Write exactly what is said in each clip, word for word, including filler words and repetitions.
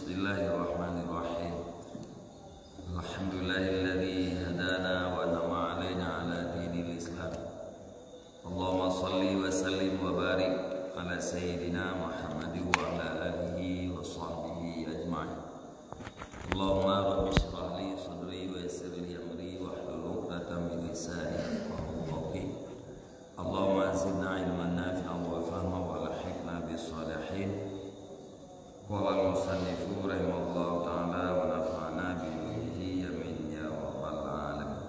Bismillahirrahmanirrahim. Alhamdulillahilladzi hadana wa nama alaina ala dinil Islam. Allahumma salli wa sallim wa barik ala sayyidina Muhammad wa ala alihi wa sahbihi ajma'in. Allahumma rabbi shrah li sadri wa yassir li amri wahlul 'uqdatam min lisani yafqahu qawli. Allahumma zidna ilman nafi'an wa fahma wa alhiqna bis salihin. Qala al-musannifu rahimahullahu ta'ala wa nafa'na bi ulumihi, amin ya rabbal alamin.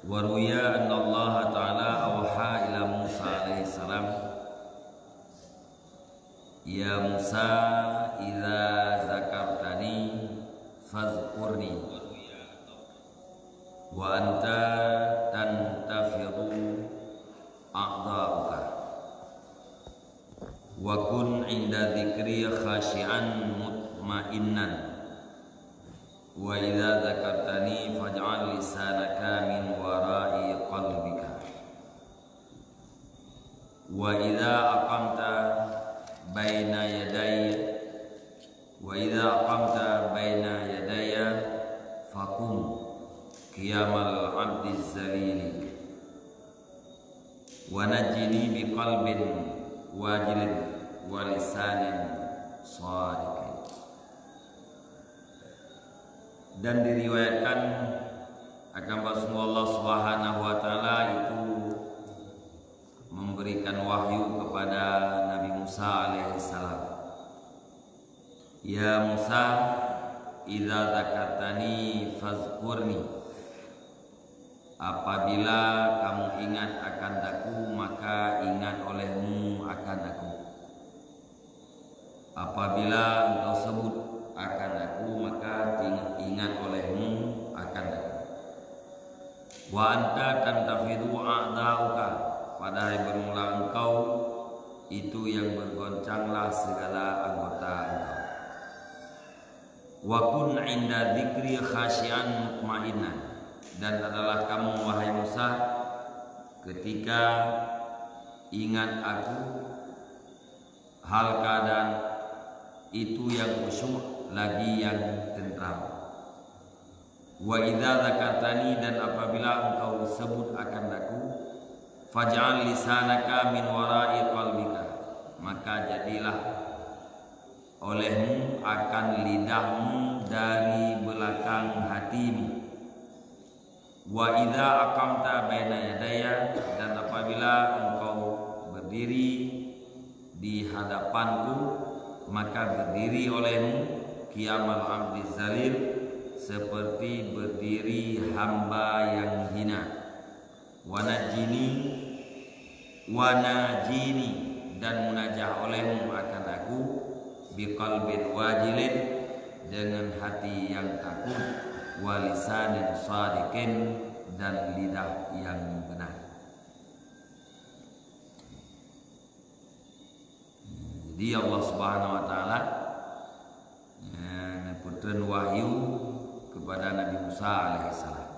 Wa ruwiya anna Allah ta'ala awha ila Musa alaihi salam, "Ya Musa, idza zakartani fazkurni, wa anta tantafidu a'dha'uka, wa kun 'inda dzikri khashi'an mutma'innan, wa idza zakartani faj'al lisanaka min wara'i qalbika." Wa idza aqamta baina yadayya, wa idza aqamta baina yadayya faqum qiyamal 'abdiz zalili. Wa najjini biqalbin wajilin wa lisanin shadiqin. Dan diriwayatkan akan bahwasanya Allah Subhanahu wa Ta'ala itu memberikan wahyu kepada Nabi Musa alaihissalam, "Ya Musa, idza dzakartani fazkurni." Apabila kamu ingat akan Aku, maka ingat olehmu akan Aku. Apabila engkau sebut akan Aku, maka ting-, ingat olehmu akan Aku. Wa anta tantafidu a'dha'uka, padahai bermula engkau, itu yang bergoncanglah segala anggota engkau. Wa kun 'inda dzikri khasyi'an mutma'innan, dan adalah kamu, wahai Musa, ketika ingat Aku, hal keadaan itu yang khusyuk lagi yang tentram. Wa idza dzakartani, dan apabila engkau sebut akan Aku, faj'al lisanaka min wara'i qalbika, maka jadilah olehmu akan lidahmu dari belakang hatimu. Wa idza aqamta baina yadayya, dan apabila engkau berdiri di hadapan-Ku, maka berdiri olehmu qiyamal abdi zalil, seperti berdiri hamba yang hina. Wa najjini, wa najjini, dan munajah olehmu akan Aku, biqalbin wajilin, dengan hati yang takut, wa lisanin shadiqin, dan lidah yang benar. Jadi Allah Subhanahu wa Taala, eh, neupeutrön wahyu kepada Nabi Musa alaihissalam.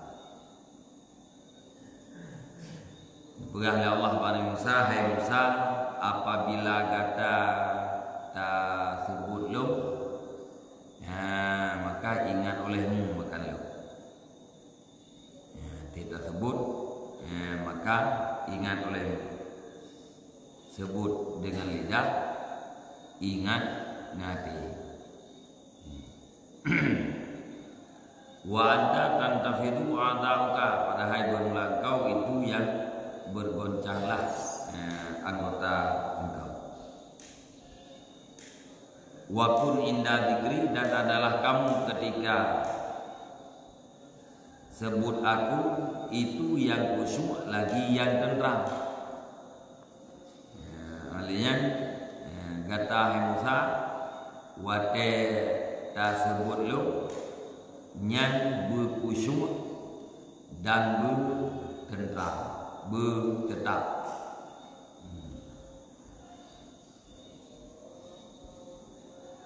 Neupeugah lé Allah bak Nabi Musa, "Hai Musa, apabila gata taseubut Lôn, ha, maka ingat olehmu akan Lôn." Ya, tiep taseubut, ya, maka ingat oleh, seubut dengan lidah, ingat ngon até. Wa anta tantafidu a'dha'uka, padahai beurmula engkau itu yang bergoncanglah, ya, anggota engkau. Wa kun inda dzikri, dan adalah kamu ketika seubut Aku, itu nyang khusyuk lagi nyang teuntram. Ya, lé nyan, ya, gata hai Musa, watée taseubut Lôn, nyan beukhusyuk dan beuteuntram, beuteutab.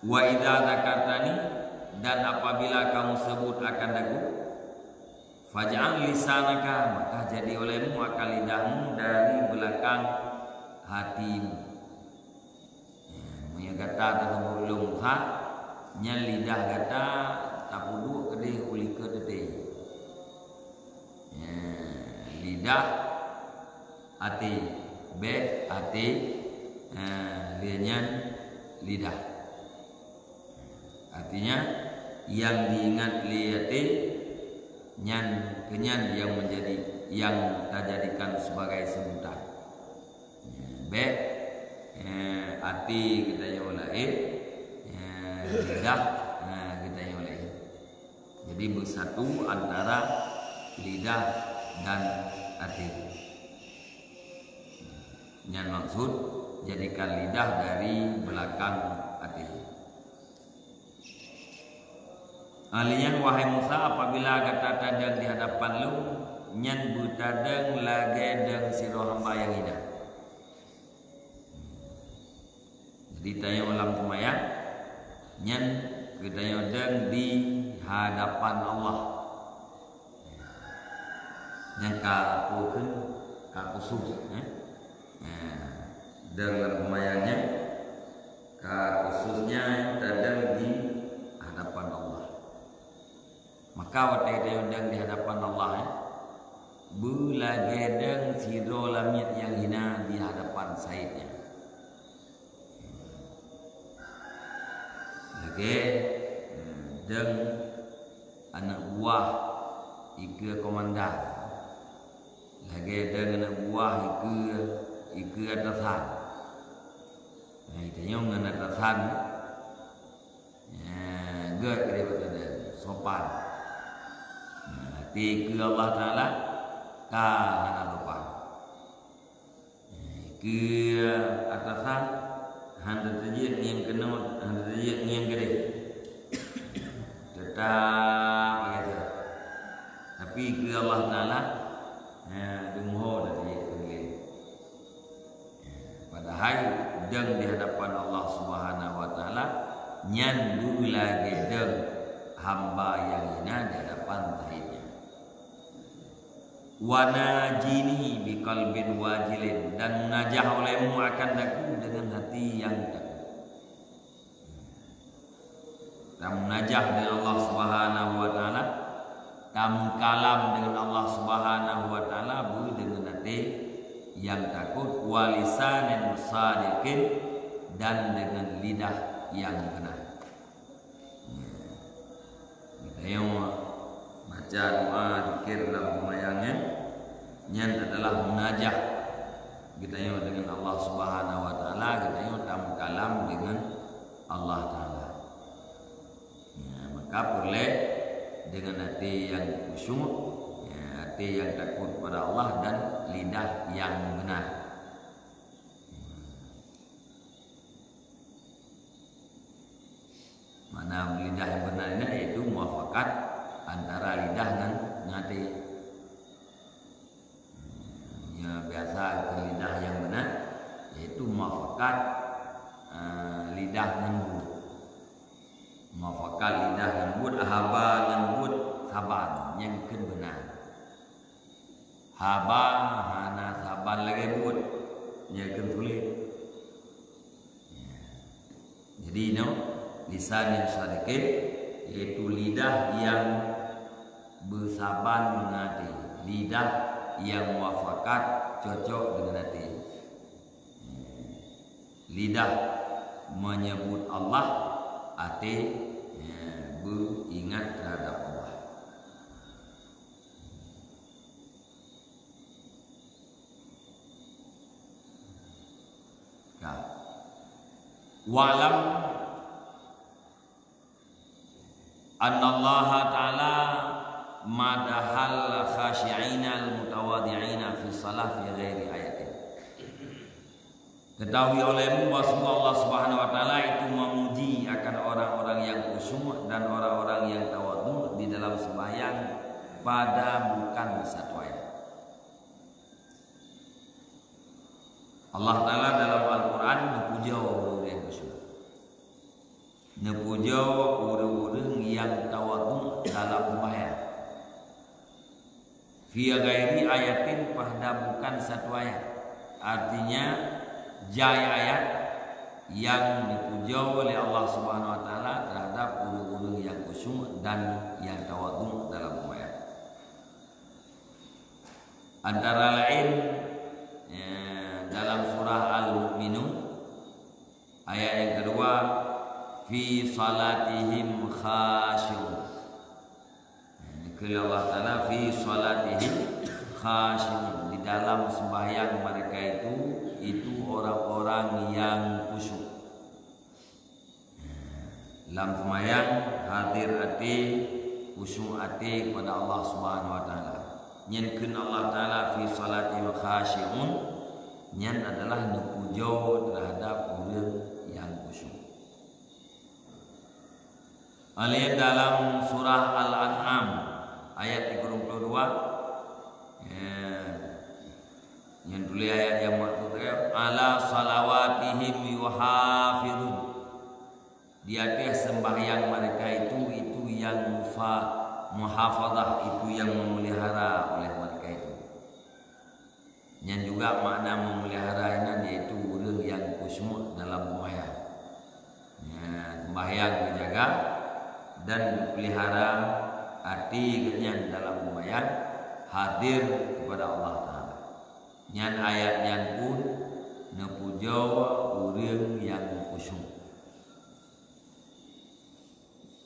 Wa idza dzakartani, dan apabila kamu sebut akan Aku, Faj'al lisanaka, maka jadi olehmu akan lidahmu dari belakang hatimu. Ya, meunyoe gata tapeubuet lôn that, nyan lidah gata tapeuduek keudeh u likot teuntèe. Ya, lidah, até, bèk, até, eh, lheueh nyan lidah. Artinya, nyang diingat lé até, nyan keunyan nyang menjadi, nyang tajadikan sebagai sebutan. Bèk, eh, até geutanyoe laén, eh, lidah, eh, geutanyoe laén. Jadi, beusatu antara lidah dan até. Nyan maksud, jadikan lidah dari belakang até. Lheueh nyan, wahai Musa, apabila gata tadong di hadapan Lôn, nyan beutadong lagèe dong sidroe hamba nyang hina. Jadi, tanyoe lam seumayang, nyan geutanyoe dong di hadapan Allah. Nyang ka peue kheun, ka khusus, eh? Eh, dong lam seumayang nyan, ka khusus nyan tadong di hadapan Allah. Maka watèe tanyoe dong di hadapan Allah, eh, beulagèe dong sidroe lamiet nyang hina di hadapan saidnya. Lagèe, eh, dong aneuk buah ikeue komandan. Lagèe dong aneuk buah ikeue, ikeue atasan. Nah, tanyoe ngon atasan. Ya, gèt daripada sopan. Nah, tapi keu Allah Taala ka hana sopan. Keu atasan, hana tajeuet ngieng keunoe, hana tajeuet ngieng keudeh. Teutap lagèe nyan. Tapi keu Allah Taala, ya, deungon ho tajeuet keu lé. Padahai dong di hadapan Allah Subhanahu wa Taala nyan beulagèe dong hamba nyang hina di hadapan saidnya. Wa najini biqalbin wajilin, dan munajah olehmu akan Aku dengan hati yang takut. Tamunajah dengan Allah Subhanahu wa Taala, tameukalam dengan Allah Subhanahu wa Taala beu dengan até nyang takot, wa lisanin sadiqin, dan dengan lidah yang benar. Geutanyoe baca doa zikir lam seumayang nyan, nyan adalah munajah geutanyoe dengan Allah Subhanahu wa Taala, geutanyoe tameukalam dengan Allah Taala. Ya, maka peureulèe dengan até nyang khusyuk, ya, até nyang takot kepada Allah dan lidah yang benar. Makna lidah yang benar ini yaitu muafakat antara lidah ngon, ngon até. Ya, biasa keu lidah nyang beuna, yaitu muafakat, eh, lidah ngon buet. Muafakat lidah ngon buet, haba ngon buet saban, nyan keuh beuna. Haba hana saban lagèe buet, nyan keuh sulet. Jadi, no, lisan yang sadiqin, yaitu lidah yang bersaban mengerti, lidah yang muafakat, cocok dengan hati. Lidah menyebut Allah, até, ya, beringat terhadap Allah. Ka. Wa'lam annallaha ta'ala madahal khasyi'ina al mutawadi'ina fi salah fi ghairi ayatin. Ketahui olehmu bahwa Allah Subhanahu wa Ta'ala itu memuji akan orang-orang yang khusyuk dan orang-orang yang tawadhu di dalam sembahyang pada bukan satu ayat. Allah Ta'ala dalam Al-Quran neupujoe ureuëng nyang khusyuk. Neupujoe ureuëng-ureuëng nyang tawadhu dalam sembahyang. Fi ghairi ayatin, pada bukan satu ayat. Artinya, jai ayat yang dipuja oleh Allah Subhanahu wa Taala terhadap ureuëng-ureuëng yang khusyuk dan yang tawadhu dalam sembahyang. Antara lain, ya, dalam surah Al-Mu'minun, ayat yang kedua, "Fi salatihim khasyi'un." Dikheun Allah Taala, "Fi salatihim khasyi'un." Di dalam sembahyang mereka itu, itu orang-orang yang khusyuk. Lam sembahyang hadir até, khusyuk até kepada Allah Subhanahu wa Taala. Nyan kheun Allah Taala, "Fi salatihim khasyi'un", nyan adalah neupuja terhadap ureuëng yang khusyuk. Alien dalam surah Al-An'am ayat tiga puluh dua. Ya. Nyan tuléh ayat yang maksud, "Ala salawatihim yuhafizun." Di atas sembahyang mereka itu, itu yang mufa-, muhafazah, itu yang memelihara oleh mereka itu. Nyan juga makna memelihara inan, yaitu ureuëng yang khusyuk dalam sembahyang. Ya, sembahyang dijaga dan dipelihara até geuhnyan dalam sembahyang, hadir kepada Allah Taala. Nyan ayat nyan pun neupuja ureuëng nyang khusyuk.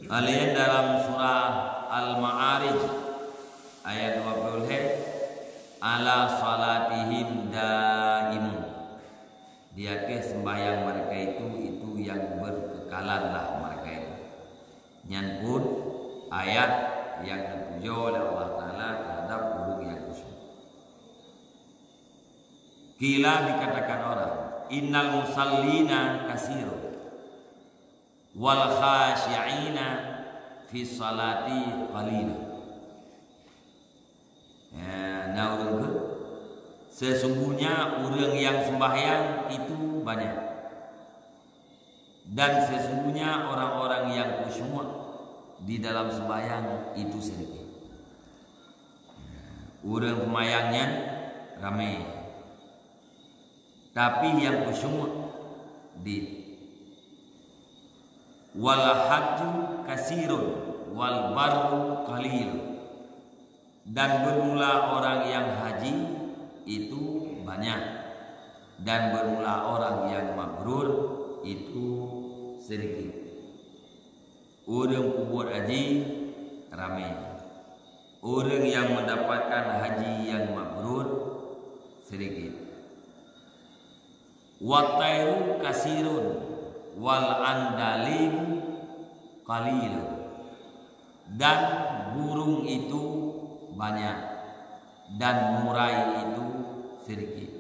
Alien dalam surah Al-Ma'arij ayat dua puluh lhée, "Ala salatihim daimun." Di atas sembahyang mereka itu, itu yang berkekalanlah mereka itu. Nyan pun ayat yang dipuja oleh Allah Taala terhadap ureuëng yang khusyuk. Qila, dikatakan orang, "Innal musallina katsirun, wal khasyi'ina fi salati qalilun." Ya, na ureuëng kheun, "Sesungguhnya ureuëng yang sembahyang itu banyak, dan sesungguhnya orang-orang yang khusyuk di dalam sembahyang itu sedikit." Ureuëng sembahyang nyan ramé, tapi nyang khusyuk dit. "Wal hajju katsirun, wal barru qalil." Dan bermula orang yang haji itu banyak, dan bermula orang yang mabrur itu sedikit. Ureuëng peubuet haji ramé. Ureuëng nyang mendapatkan haji nyang mabrur sedikit. "Wat tairu katsirun, wal andalibu qalilun." Dan burung itu banyak, dan murai itu sedikit.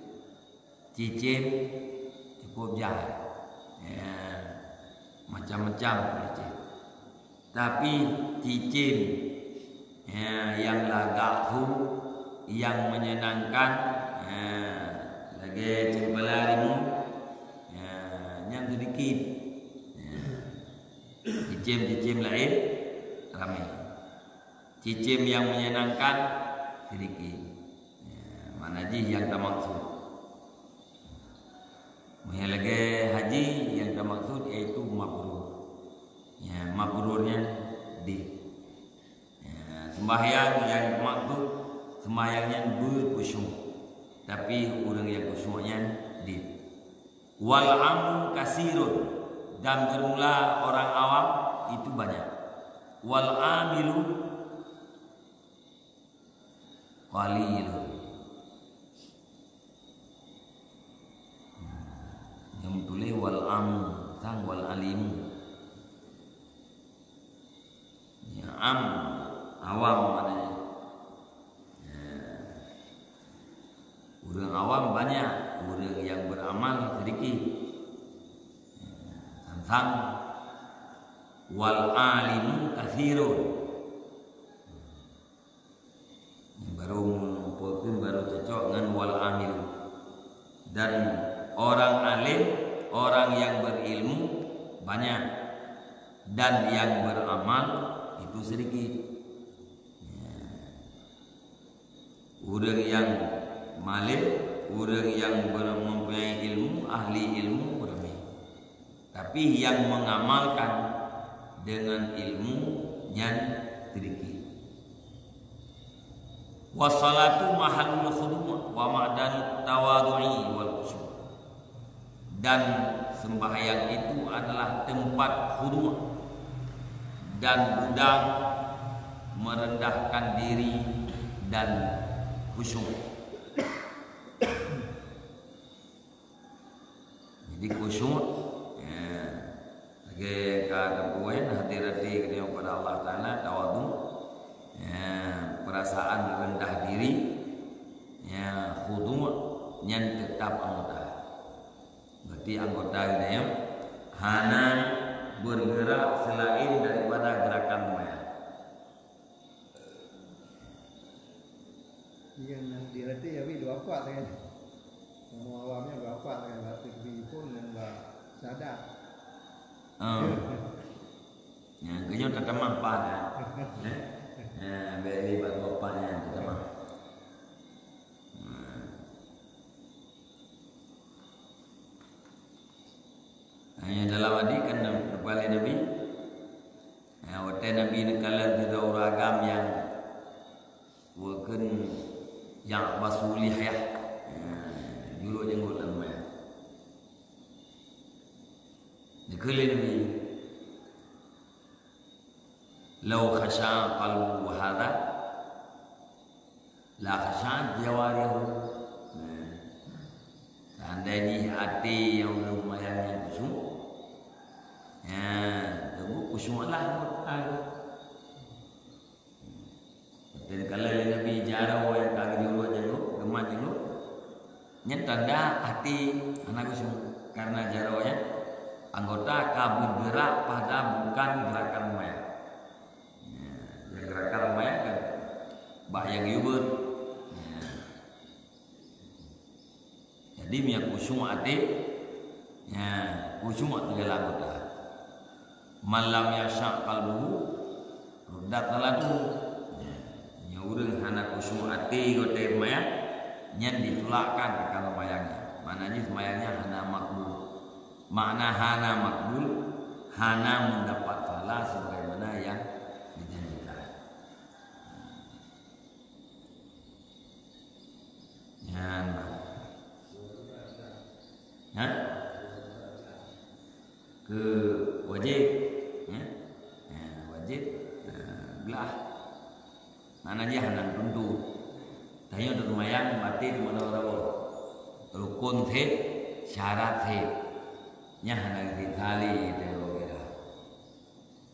Cicém cukup jahat. Ya, macam-macam cicém. Tapi cicém, ya, nyang lagak su, nyang menyenangkan, ya, lagée ceumpala rimueng, ya, nyan sedikit. Ya. Cicém-cicém laén ramé. Cicém nyang menyenangkan sedikit. Ya, makna jih nyang tamaksud. Meunyoe lagée haji, nyang tamaksud yaitu mabrur. Ya, mabrur nyan dit. Ya, sembahyang nyang tamaksud, sembahyang nyan beukhusyuk. Tapi ureuëng nyang khusyuk nyan dit. "Wal amu katsirun," dan bermula orang awam itu banyak. "Wal amilu qalilun." Nyang tuléh "wal amu", sang "wal alimu". Ya, am, awam maknanya. Ya. Ureuëng awam banyak, ureuëng nyang beramal sedikit. Ya, sang-sang "wal alimu katsirun." Baru meupeukheun, baru cocok ngon "wal amil". Dan orang alim, orang yang berilmu banyak, dan yang beramal itu sedikit. Ya. Ureuëng nyang malem, ureuëng nyang ber-, mempunyai ilmu, ahli ilmu, ramé. Tapi nyang mengamalkan dengan ilmu nyan sedikit. Wassalatu mahallul khudu' wa ma'danut tawadhu'i wal khusyuk. Dan sembahyang itu adalah tempat khudu' dan gudang merendahkan diri dan khusyuk. Jadi khusyuk, ya, lagée ka teupeue, hati-hati keudroe pada Allah Taala, tawadhu, ya, perasaan rendah diri, ya, khudu', nyan teutab anggota. Berarti anggota geutanyoe hana bergerak selain daripada gerakan mayat. Iya, nah, di hati ya, wi, dua kuat kan. Kamu awamnya dua kuat kan, berarti lebih pun dan dua sadar. Ah. Nyang keunyoe tatamah paih, eh? Eh, beri bak dua paih nyan tatamah. Nah. Hanya dalam hadis kan, kepala Nabi, ya, watée Nabi neukalon sidroe ureuëng agam nyang wakén nyang basulih ya, ya, juluk jenggot lam maya. Dikheun lé Nabi, "Lau khasya qalbu hadza, la khasyat jawarihu." Nah, seandainya hati nyang ureuëng mayang nyan khusyuk, ya, teungoh khusyuk lah anggota. Beutôi kala lé Nabi jaroe nyang ka geujurot jenggot, geumat jenggot. Nyan tanda hati hana khusyuk, karena jaroe nyan anggota ka bergerak pada bukan gerakan mayat. Ya, gerakan mayat kan bak nyang geuyue beuet. Ya. Jadi, meunyo khusyuk até, ya, khusyuk até dalam anggota. "Man lam yakhsya qalbuhu, ruddat shalatuhu." Ya, nyoe ureuëng hana khusyuk até watée seumayang, nyan ditulakkan akan seumayang nyan. Makna jih seumayang nyan hana makbul. Makna hana makbul, hana mendapat pahala sebagaimana yang dijanjikan. Nyan. Ha? Keu wajéb. Ha? Ha, wajéb. Ha, glah. Makna jih hana tuntu. Tanyoe teuseumayang maté teuma droe-droe. Rukon seb, syarat seb. Nyan hana geutanyoe tali teuh.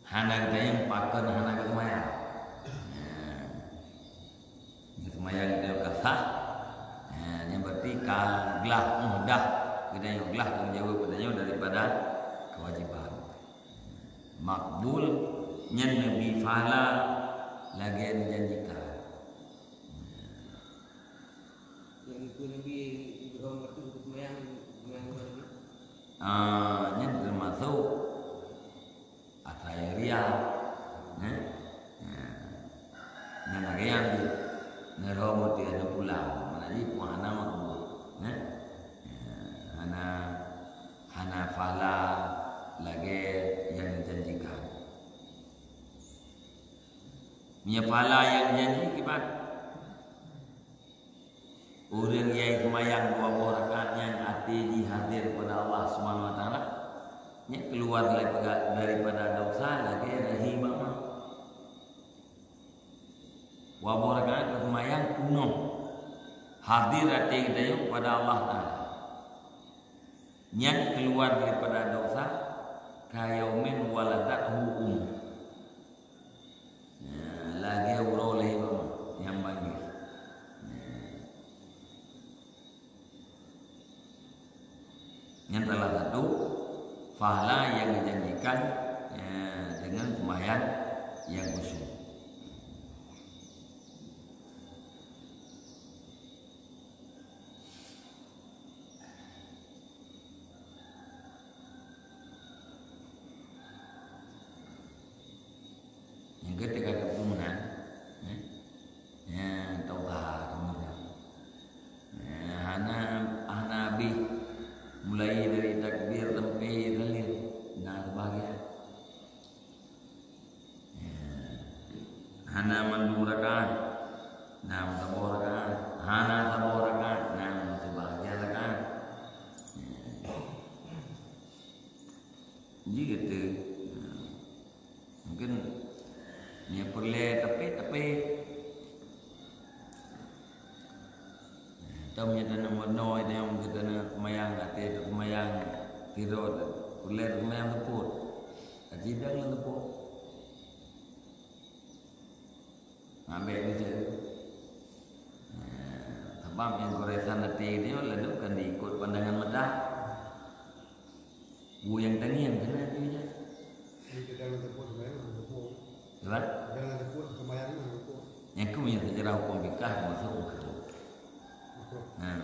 Hana geutanyoe pakon hana geuseumayang. Nah, geuseumayang geutanyoe ka sah. Nah, nyan berarti ka glah, mudah geutanyoe glah tanggong jaweueb geutanyoe daripada kewajiban. Makbul nyan neubri pahala lagée neujanjikan. Nyang keu Nabi Ibrahim waktu geuseumayang, geuseumayang ngon Nabi. Ah, nyan teumasok ata nyang ria. Eh? Nah, nyan lagée nyan jih. Neuroh meuti hana pulang, mana jih pun hana makbul. Eh? Nah, hana, hana pahala lagée nyang dijanjikan. Meunyoe pahala nyang janji kiban. Ureuëng nyang seumayang dua boh rakaat nyan até jih hadér keupada Allah Subhanahu wa Taala, nyan keuluwa daripada, daripada desya lagée rahi bak ma. Dua boh rakaat seumayang peunoh, hadér até geutanyoe keupada Allah Taala. Nyan keuluwa daripada desya, kayaumin waladathu ummuh. Nah, lagée uroe lahé mama nyang manggeh. Nah. Nyan salah satu pahala nyang dijanjikan, eh, dengan seumayang nyang khusyuk. Hana mandum rakaat, na saboh rakaat. Hana saboh rakaat, na sibahgian rakaat. Jih kata, mungkin nyoe peureulée tapi, tapi Tom nyang tanyoe meunoe, nyang tanyoe seumayang, até seumayang, sidroe, ulée seumayang seupôt. Aji dang lam seupôt. Ngambek ni cek. Sabab nyang goresan até nyoe lalu kan diikot pandangan mata. Peue nyang tangieng keunan jih nyan. Jadi, kita dalam tempat sembahyang, dalam tempat. Apa? Dalam tempat sembahyang, dalam tempat. Nyang keuh meunyoe secara hukum fikah masuk makruh. Makruh. Nah,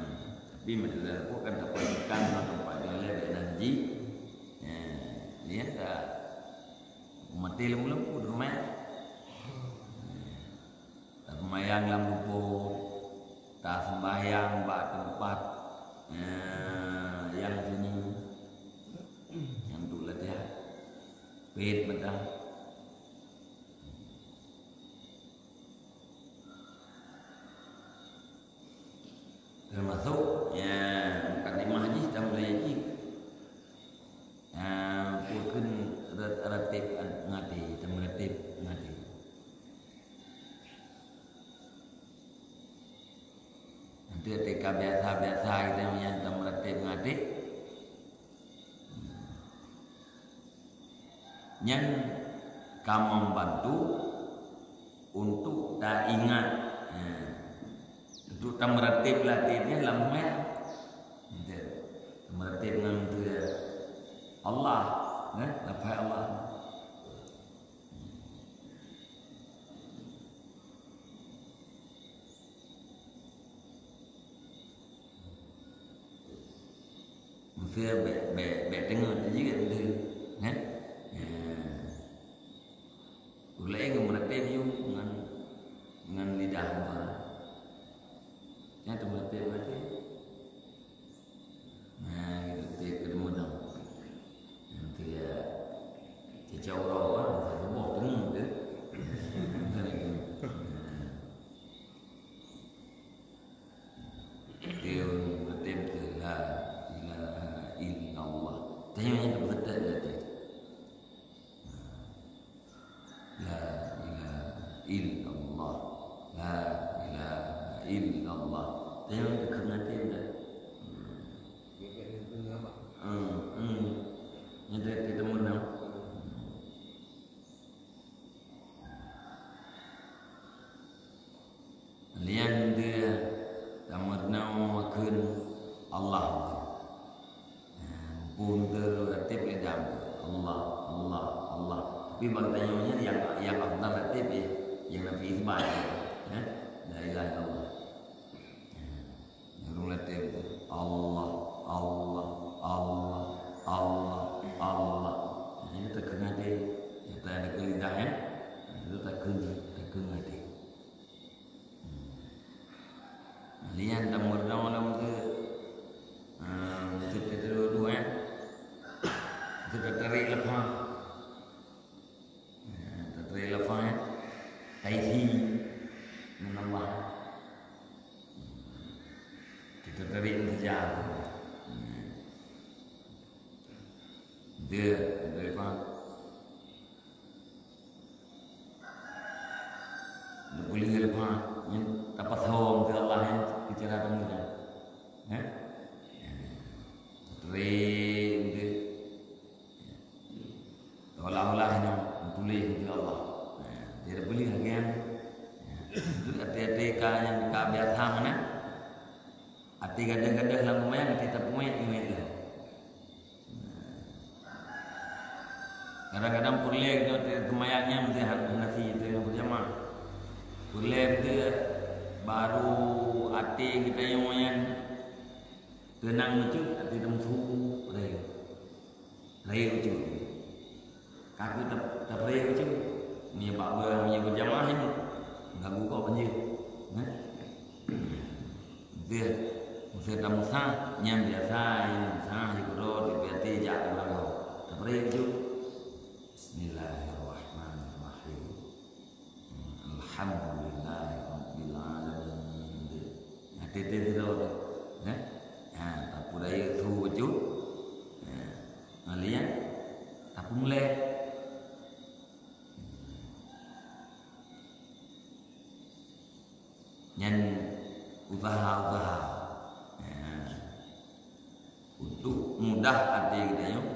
tapi meunyoe dalam tempat kan tempat ikan, tempat jalan, dan haji. Nah, dia tak mati lem-lem pun rumah. Taseumayang lam rumpôt, taseumayang bak teumpat, eh, nyang sunyi, nyang tu latihan. Pet mata. Teumasok, ya, mukadimah jih, tamulai jih. Ah, peue kheun rat-, rateb ngon até, tameuratéb ngon até. Nanti ketika biasa-biasa kita nyan tameuratéb ngon até. Nyan ka membantu untuk taingat, eh, untuk tameuratéb latih nyan lam maya. Tameuratéb ngon Allah, eh, lafaz Allah. Maksudnya, bèk, bèk, bèk teungeut jih kan beutôi. Kan? Ya. Ulèe ngon meuratéb yum ngon, ngon lidah muka. Nyan teuma meuratéb-meuratéb. Nah, gitu, tiep keuneuk meudong. Nanti ya, cicak uroe, ah, bumoe teungeut deh. Nah. Dia betul-betul la ilaha illallah. Tanya yang betul-betul dia. La ilaha illallah. La ilaha illallah. Tanya yang betul-betul dia. Hmm, hmm. Yang dia, dia temukan. Lian dia tameurunoe kheun Allah. Pun teuratib lé dam. Allah, Allah, Allah. Tapi bak tanyoe nyan nyang, nyang afdal ratib, ya, nyang Nabi isbat, ya. La ilaha illallah. Ureueng latih beutôi. Allah, Allah, Allah, Allah, Allah. Nah, itu takheun até. Nyata ada ke lidah, ya. Itu takheun, takheun até. Hmm. Lian tameurunoe lam tu. Ah, itu kita dua-dua, ya. Itu tarik lepas. Nah, tatré lafaz, ya. Taisi, menambah. Kita tarik saja. Dia, dia apa? Dia boleh lepas. Yang tapasoe ke Allah yang bicara tentang. Ya? Tatré, dia. Seolah-olah nyoe meutuléh keu Allah. Nah, jadi boleh lagèe nyan. Nah, até-até ka nyang ka biasa meunan. Até gadôh-gadôh lam peumayang, até tapeuet, iwet lom. Nah. Kadang-kadang peureulèe geutanyoe teumayang nyan meusti hana si teuh beujamaah. Peureulèe meusti baru até geutanyoe nyan teunang bacut, até teumeusu, rayeuk. Rayeuk bacut. Ka keuh ta-, tapeurayeuk bacut. Meunyoe bak beurang, meunyoe beujamaah nyan, ganggu gob banjir. Nah. Dia, masa tamusah, nyan biasa, nyan musah, di kudro, di piati, jak di beurang. Tapeurayeuk bacut. Bismillahirrahmanirrahim. Alhamdulillahirabbil alamin. Nah, teuntèe sidroe tu. Nah, ha, tapeudayeuk su bacut. Nah, malian tapeumulai. Nyan usaha-usaha. Nah. Untuk mudah até geutanyoe,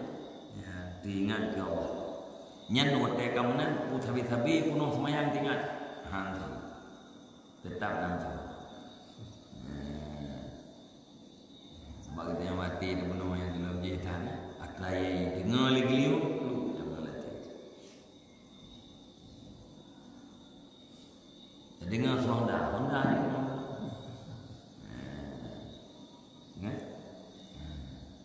ya, teuingat keu Allah. Nyan watèe ka meunan, sabe-sabe peunoh seumayang teuingat. Han, teutap nan tu. Nah. Sabab geutanyoe watèe peunoh nyang dilom jih tan, atra deungö lé geuyue, nyang meulati. Tadeungö su Honda, Honda ni. Kan?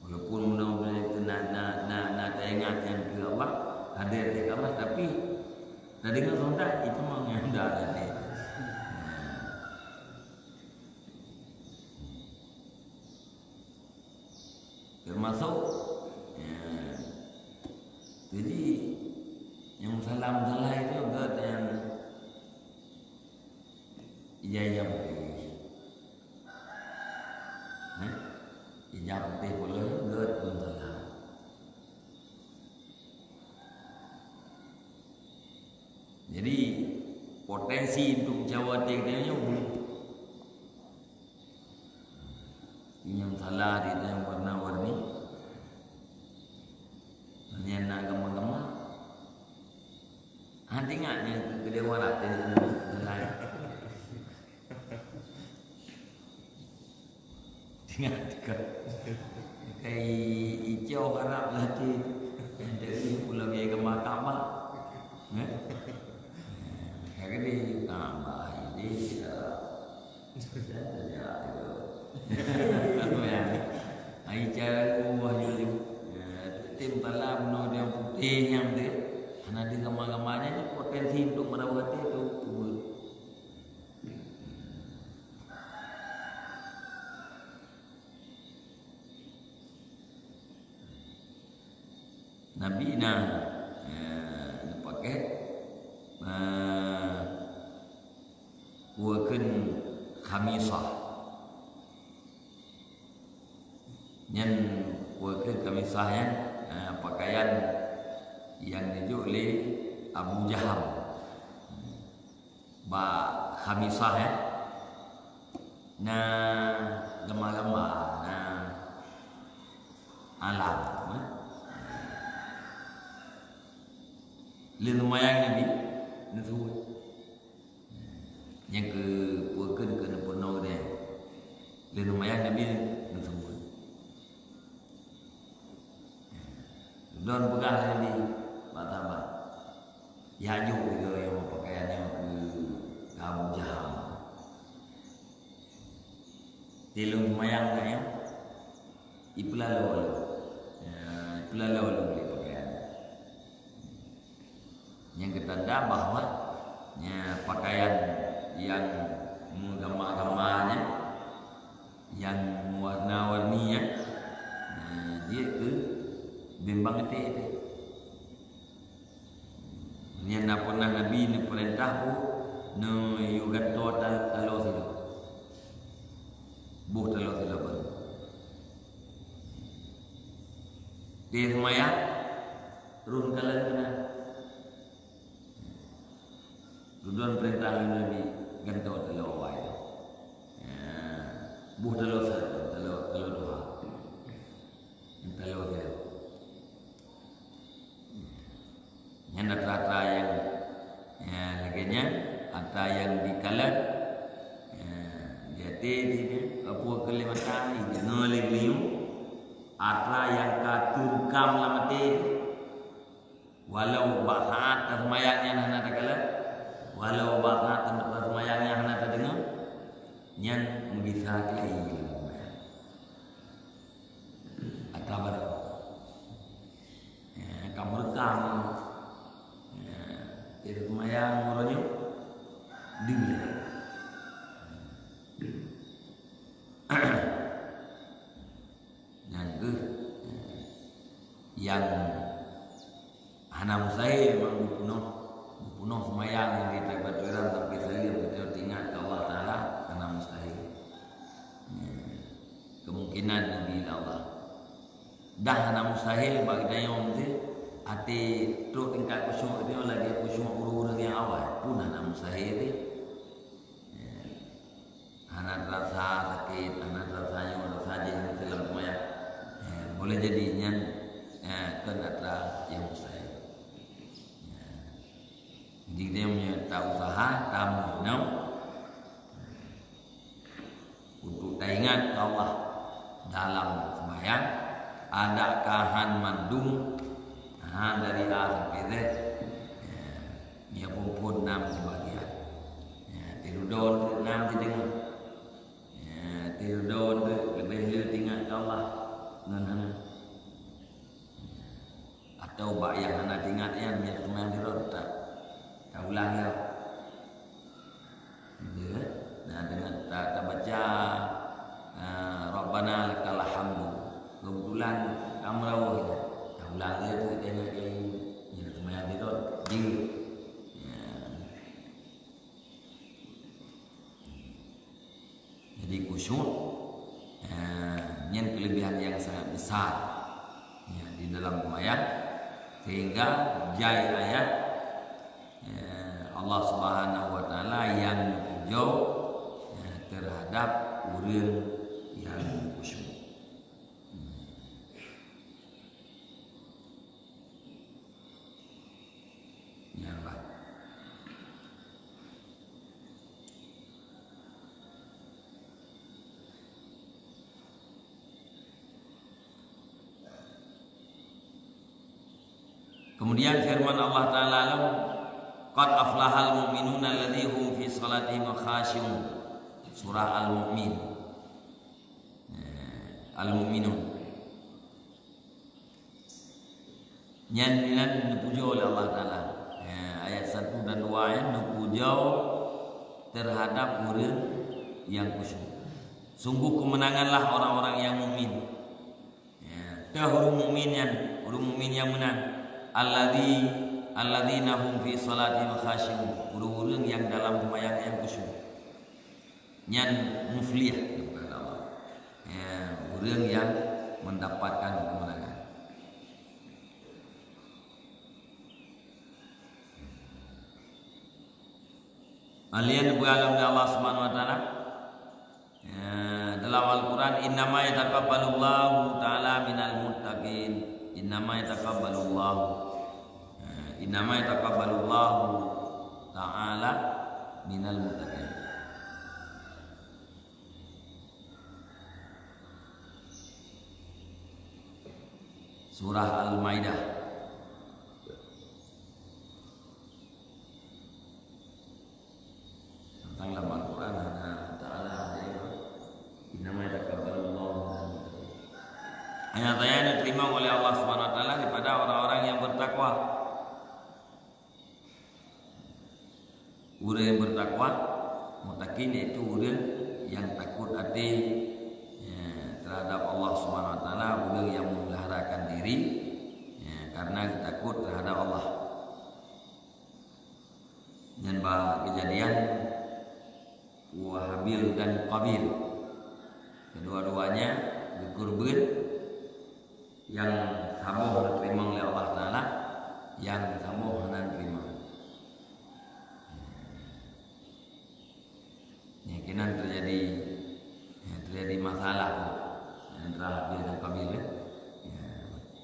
Walaupun mudah-mudahan itu na, na, na, na taingat nyan keu Allah, hadé keu Allah, tapi tadeungö su Honda, itu memang Honda tadi. Termasuk, ya, jadi nyang salah-salah itu gét nyang ija-ija putéh. Nah, ija putéh pulo gét pun salah. Jadi, potensi untuk jawa até geutanyoe nyoe. Nyang salah di dalam warna-warni. Nyang na gama-gama. Hana ingat nyang keudéh warat di dalam. Ingat ka. Kai icau harap lagi. Dari pulang ke mata mak. Nah. Kagak di tambah ini. Ai cara buah jujur. Ya, tim pala bunoe dia putih nyang tu. Hana di gama-gamanya ni potensi untuk merawat itu. Nabi na, eh, neupaké, eh, kueukheun khamisah. Nyan kueukheun khamisah nyan, eh, pakaian nyang neujok lé Abu Jaham. Bak khamisah, eh, na gama-gama, na alam, eh. Lheuh seumayang Nabi neuseuôt. Nyang keu peue kheun keu neupeunoh deh. Lheuh seumayang Nabi neuseuôt. Lôn peugah lé Nabi bak sahabat, "Ya, jok lagèe nyoe pakaian nyoe keu Abu Jaham." Di lôn seumayang nyan, ipeulalo lôn. Ya, ipeulalo lôn lé pakaian. Nyang geutanda bahwa, ya, pakaian nyang meugama-gama nyan, nyang meuwarna-warni nyan, ya, jeuet keu bimbang até-até. Nyan na pernah Nabi neupeurintah boh neuyue gantoe ta-, taloe sidroe. Boh taloe sidroe baru. Di seumayang, rhun kalon keunan. Rhun peurintah lé Nabi gantoe taloe awai. Ya. Boh taloe sa-, taloe, taloe tuha. Taloe sidroe. Nyan atra-atra nyang, ya, lagèe nyan, atra nyang dikalon, ya, di até di, apa, keu lé mata, deungö lé geulinyueng, atra nyang ka teurukam lam até, walau bak saát taseumayang nyan hana takalon, walau bak saát taseumayang nyan hana tadeungö, nyan meugisa keuhai lam seumayang. Atra barô. Ya, ka meureukam. Ya, jadi seumayang uroe nyoe. Deuh. Nyan keuh, ya, nyang hana mustahil memang geupeunöh, geupeunöh seumayang nyang di Taibat Iran, tapi Dah hana mustahil bagi geutanyoe meusti até trok tingkat khusyuk geutanyoe lagèe khusyuk ureueng-ureueng nyang awai. Pun hana mustahil teuh. Ya. Hana terasa sakét, hana terasa nyoe, rasa jih meusti lam seumayang. Ya, boleh jadi nyan, ya, kon atra nyang mustahil. Ya. Jadi, geutanyoe meunyoe ta usaha, ta meunoe, untuk taingat keu Allah dalam seumayang, adak ka han mandum, ha, dari A sampai Z, ya, nyoe phon-phon nam sibagian. Ya, tirudo nam sideungoe. Ya, tirudo leubeh le taingat keu Allah. Ngon hana. Atau bak nyang hana taingat nyan, meunyoe seumayang sidroe ta, ta ulang ya. Gitu, kan? Nah, dengan ta, ta baca, ah, Rabbana lakal hamdu. Kebetulan ka meurawöh, ta ulang lé tu, taingat lé. Meunyoe seumayang sidroe, jeuet. Ya. Jadi khusyuk, eh, nyan kelebihan yang sangat besar, ya, di dalam seumayang, sehingga jai ayat, eh, Allah Subhanahu wa Taala yang neupujoe, eh, terhadap ureueng yang khusyuk. Nyan lah. Kemudian firman Allah Taala lom, "Qad aflahal mu'minuna alladzi hum fi salatihim khasyi'un." Surah Al-Mu'min. Eh, Al-Mu'minun. Nyan, nyan neupujoe lé Allah Taala. Ya, ayat satu dan dua nyan neupujoe terhadap ureueng nyang khusyuk. Sungguh keumeunanganlah orang-orang nyang mukmin. Ya, teuh ureueng mukmin nyan, ureueng mukmin nyang meunan. Alladzi, alladzina hum fi salatihim khasyi'un. Ureueng-ureueng nyang dalam seumayang nyang khusyuk. Nyan muflih, kata Allah. Ya, ureueng nyang mendapatkan kemenangan. Alien beualam dari Allah Subhanahu wa Taala. Ya, dalam Al-Quran, "Innama yataqabbalullahu ta'ala minal muttaqin." Innama yataqabbalullahu. Ya, innama yataqabbalullahu ta'ala minal muttaqin. Surah Al-Maidah. Tentang lam Al-Quran hana Ta'ala ada ya. Innama yataqabbalullahu minal muttaqin. Hanya saja diterima oleh Allah Subhanahu wa Taala daripada orang-orang yang bertakwa. Ureueng yang bertakwa, muttaqin, yaitu ureueng yang takut até, ya, terhadap Allah Subhanahu wa Taala, ureueng yang memeliharakan diri, ya, karena takut terhadap Allah. Nyan bak kejadian Habil dan Qabil. Kedua-duanya geukeureubeuen, nyang saboh geuteurimong lé Allah Taala, nyang saboh hana teurimong. Nyan keunan teujadi, ya, teujadi masalah tu antara Habil dan Qabil, ya. Ya.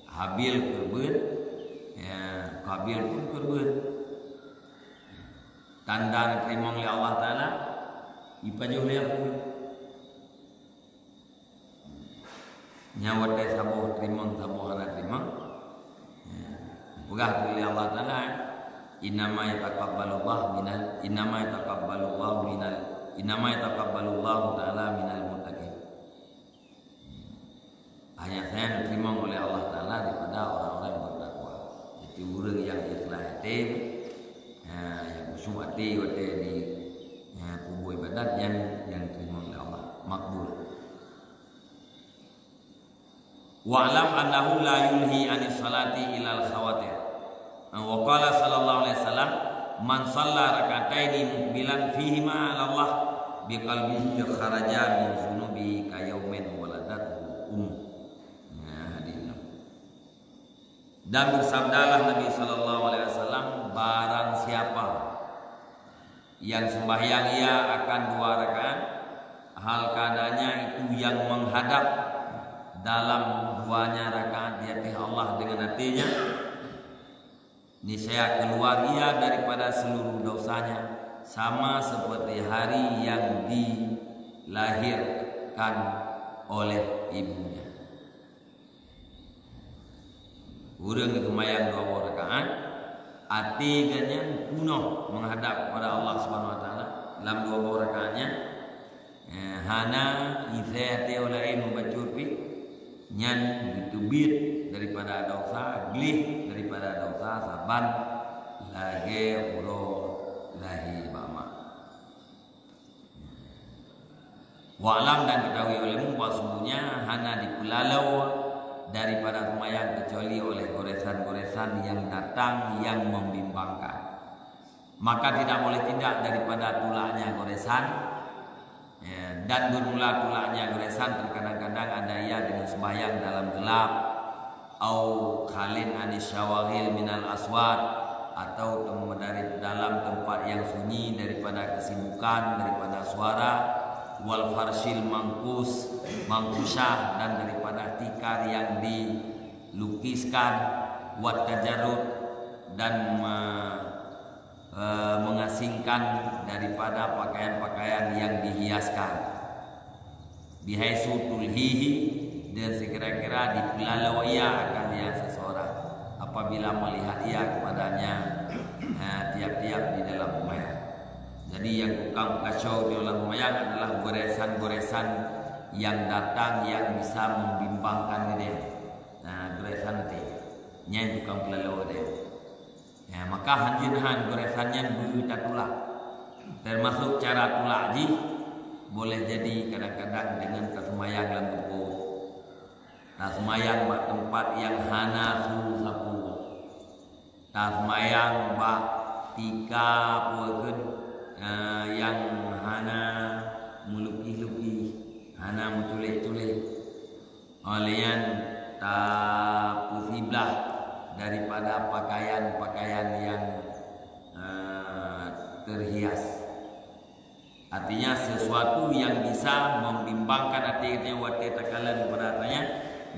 Habil keureubeuen, ya, Qabil pun keureubeuen. Tanda neuteurimong lé Allah Taala, ipajoh lé apui. Nyan watèe saboh teurimong, saboh hana teurimong. Ya. Peugah lé Allah Taala, "Innama yataqabbalullahu minal, innama yataqabbalullahu minal, innama yataqabbalullahu ta'ala minal muttaqin." Hanya saja diterima oleh Allah Taala daripada orang-orang yang bertakwa. Jadi ureueng yang ikhlas até, ha, yang khusyuk até watèe di, ha, peubuet ibadat, nyan yang diterima oleh Allah, makbul. Wa'lam annahu la yulhi anis salati ilal khawatir. Wa qala sallallahu alaihi wasallam, "Man shalla rak'ataini muqbilan fihima 'ala Allah biqalbihi kharaja min dzunubihi ka yaumin waladathu ummuh." Nah, hadis enam. Dan bersabdalah Nabi sallallahu alaihi wasallam, "Barang siapa yang sembahyang ia akan dua rakaat, hal keadaannya itu yang menghadap dalam duanya rakaat di hadapan Allah dengan hatinya, niscaya keluar ia daripada seluruh dosanya sama seperti hari yang dilahirkan oleh ibunya." Ureuëng geuseumayang dua boh rakaat, até geuh nyan peunoh meuhadab kepada Allah Subhanahu Wa Taala lam dua boh rakaat nyan, eh, hana isé até laén meubacut pih, nyan geuteubiet daripada dosa, gleh daripada dosa saban lagée uroe lahé bak ma. Wa'lam, dan ketahui olehmu bahwasanya hana dipeulalo daripada seumayang kecuali oleh goresan-goresan yang datang yang membimbangkan. Maka tidak boleh tidak daripada tulaknya goresan, ya, dan bermula tulaknya goresan terkadang-kadang ada ia dengan sembahyang dalam gelap, au khalin anis syawaghil minal aswat, atau tem-, dari dalam tempat yang sunyi daripada kesibukan, daripada suara, wal farsyil mangkus, mangkusyah, dan daripada tikar yang dilukiskan, wat tajarrud, dan me-, eh, mengasingkan daripada pakaian-pakaian yang dihiaskan. Bihaisu tulhihi, dan sekira-kira dipeulalo ia akan dia seseorang apabila melihat ia kepadanya, eh, tiap-tiap di dalam seumayang. Jadi, yang tukang peukaco di dalam seumayang adalah goresan-goresan yang datang yang bisa membimbangkan dia. Nah, goresan teh. Nyan tukang peulalo dia. Ya, maka hanjeut han goresan nyan beu tatulak. Termasuk cara tulak jih boleh jadi kadang-kadang dengan taseumayang lam teupôt. Taseumayang bak teumpat yang hana su sapeue. Taseumayang bak tika peue kheun, eh, yang hana meulukih-lukih, hana meuculék-culék. Óh lheueh nyan tapeusiblah daripada pakaian-pakaian yang, eh, terhias. Artinya, sesuatu yang bisa membimbangkan até geutanyoe watée takalon kepada atra nyan,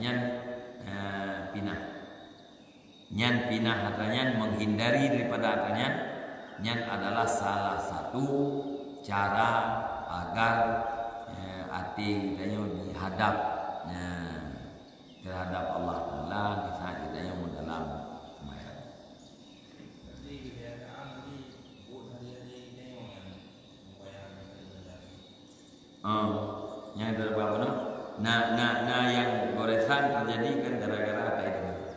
nyan, eh, pinah. Nyan pinah atra nyan, menghindari daripada atra nyan, nyan adalah salah satu cara agar, eh, até geutanyoe dihadap, eh, terhadap Allah Taala di saat geutanyoe dalam seumayang. Jadi, kebiasaan ni buat hari-hari geutanyoe nyan. Oh, nyang teubak bunoe, na, na, na nyang goresan teujadi kan gara-gara atra deungoe.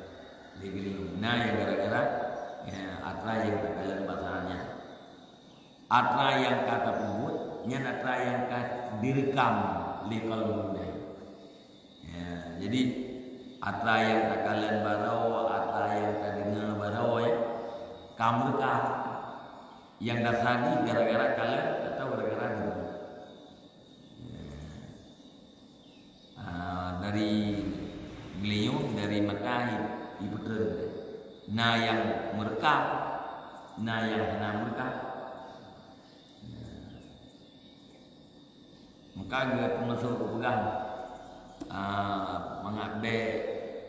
Lé geulinyueng. Na nyang gara-gara, ya, atra nyang takalon basa nyan. Atra nyang ka tapeubuet, nyan atra nyang ka direkam lé kalon geutanyoe. Ya, jadi atra nyang takalon baroe, atra nyang tadeungoe baroe, ya, ka meurekam. Nyang dasar jih gara-gara kalon atau gara-gara deungoe. Ah, dari geulinyueng, dari mata i-, ipeutrön. Na nyang meurekam, na nyang hana meurekam. Maka geutanyoe sôk geupeugah, ah, mangat bék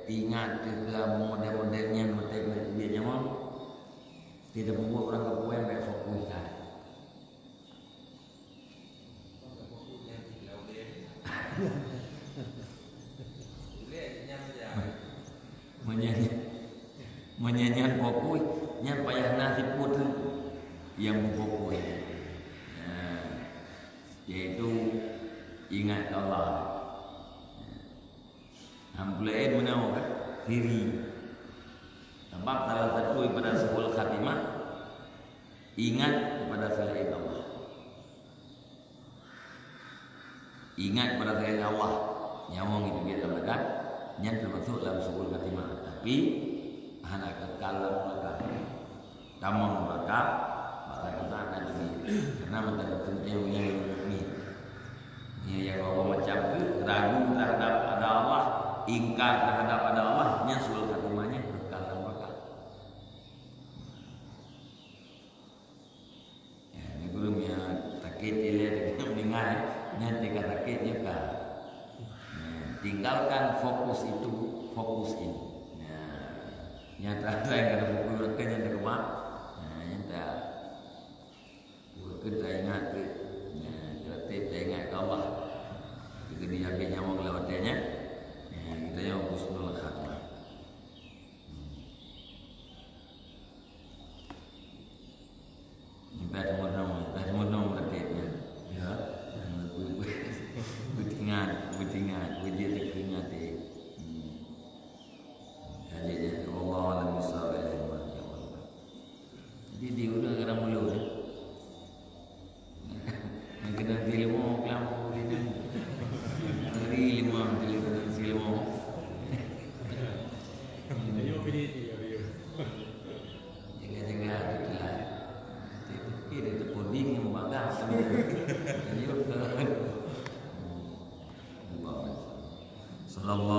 teuingat keu model-model nyan, watée keuneuk teubiet nyoe, meusti tapeubuet ureuëng kapeue bék fokus that. Meunyoe, meunyoe nyan fokus, nyan payah na sipôt nyang fokus. Nah, yaitu ingat Allah. Nah, peureulée meunoe kan, diri. Sabab salah satu daripada su'ul khatimah, ingat kepada selain Allah. Ingat kepada selain Allah. Nyawöng itu dia dalam badan, nyan termasuk dalam su'ul khatimah. Tapi, hana kekal dalam neraka. Tamong neraka, bak saat-saat nanti. Karena mata beutôi nyang ni. Ni yang bawa macam tu, ragu terhadap ada Allah, ingkar terhadap ada Allah, nyan su'ul khatimah nyan kekal dalam Sakét ilée deungon meuninggai, nyan tingkat sakét nyoe ka. Nah, tinggalkan fokus itu, fokus ini. Nah, nyata saya kata fokus ke yang terima. Nah, nyata. Bukan tak ingat ke. Nah, kreatif tak ingat ke Allah. Kita dijamin nyawa kalau watenya. Nah, kita yang husnul khatimah. Entah semua nama, entah semua nama berarti ya. Ya. Betingat, betingat, wajib teringat eh. Hmm. Jadi ya, Allah alam bisa ya Allah. Jadi di udah kadang mulu ya. Yang kena di lima kelam di lima. Dari lima, di lima, di lima. Ayo pilih dia, ayo. Jaga-jaga itulah. Itu kira itu puding yang bagas. Ayo ke. Sallallahu